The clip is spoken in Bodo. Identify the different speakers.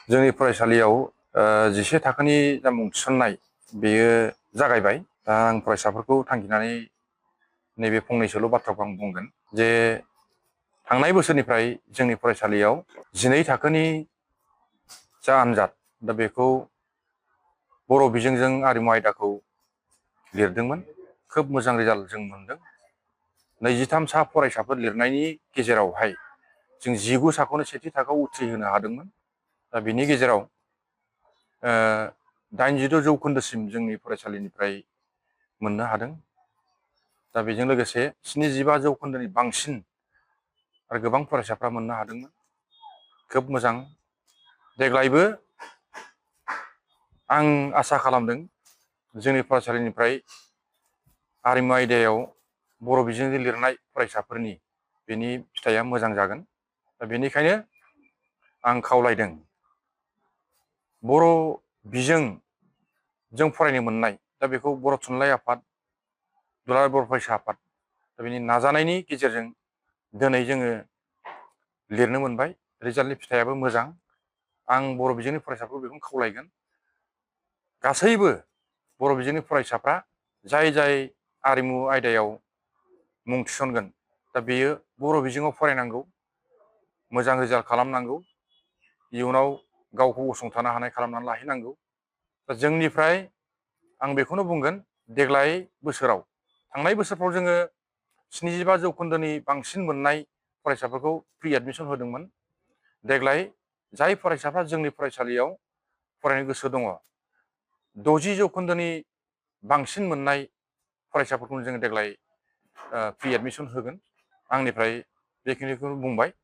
Speaker 1: जोंनि फरायसालियाव 11 थाखोनि जा मुं थिसननाय बेयो जागायबाय। दा आं फरायसाफोरखौ थांखिनानै नैबे फंनैसोल' बाथ्राखौ आं बुंगोन जे थांनाय बोसोरनिफ्राय जोंनि फरायसालियाव 12 थाखोनि जा आनजाद दा बेखौ बर' बिजोंजों आरिमु आयदाखौ लिरदोंमोन। खोब मोजां रिजाल्ट जों मोनदों। 23 सा फरायसाफोर लिरनायनि गेजेरावहाय जों 19 साखौनो सेथि थाखोआव उथ्रिहोनो हादोंमोन। दा बिनि गेजेराव 86 जौखोन्दोसिम जोंनि फरायसालिनिफ्राय मोननो हादों। दा बेजों लोगोसे 75 जौखोन्दोनि बांसिन आरो गोबां फरायसाफ्रा मोननो हादोंमोन। खोब मोजां। देग्लायबो आं आसा खालामदों जोंनि फरायसालिनिफ्राय आरिमु आयदायाव बर' बिजोंजों लिरनाय फरायसाफोरनि बेनि फिथाइया मोजां जागोन। दा बेनिखायनो आं खावलायदों बर' बिजोंजों फरायनो मोननाय दा बेखौ बर' थुनलाइ आफाद, दुलाराय बर' फरायसा आफाद दा बेनि नाजानायनि गेजेरजों दिनै जोङो लिरनो मोनबाय। रिजाल्टनि फिथाइयाबो मोजां। आं बर' बिजोंनि फरायसाफोरखौ बेखौनो खावलायगोन गासैबो बर' बिजोंनि फरायसाफ्रा जाय जाय आरिमु आयदायाव मुं थिसनगोन दा बेयो बर' बिजोङाव फरायनांगौ, मोजां रिजाल्ट खालामनांगौ, इयुनाव गावखौ गसंथानो हानाय खालामनानै लाहैनांगौ। दा जोंनिफ्राय आं बेखौनो बुंगोन देग्लाय बोसोराव थांनाय बोसोरफ्राव जोङो 75 जौखोन्दोनि बांसिन मोननाय फरायसाफोरखौ फ्रि एडमिसन होदोंमोन। देग्लाय जाय फरायसाफ्रा जोंनि फरायसालियाव फरायनो गोसो दङ 60 जौखोन्दोनि बांसिन मोननाय फरायसाफोरखौनो जोङो देग्लाय फ्रि एडमिसन होगोन। आंनिफ्राय बेखिनिखौ बुंबाय।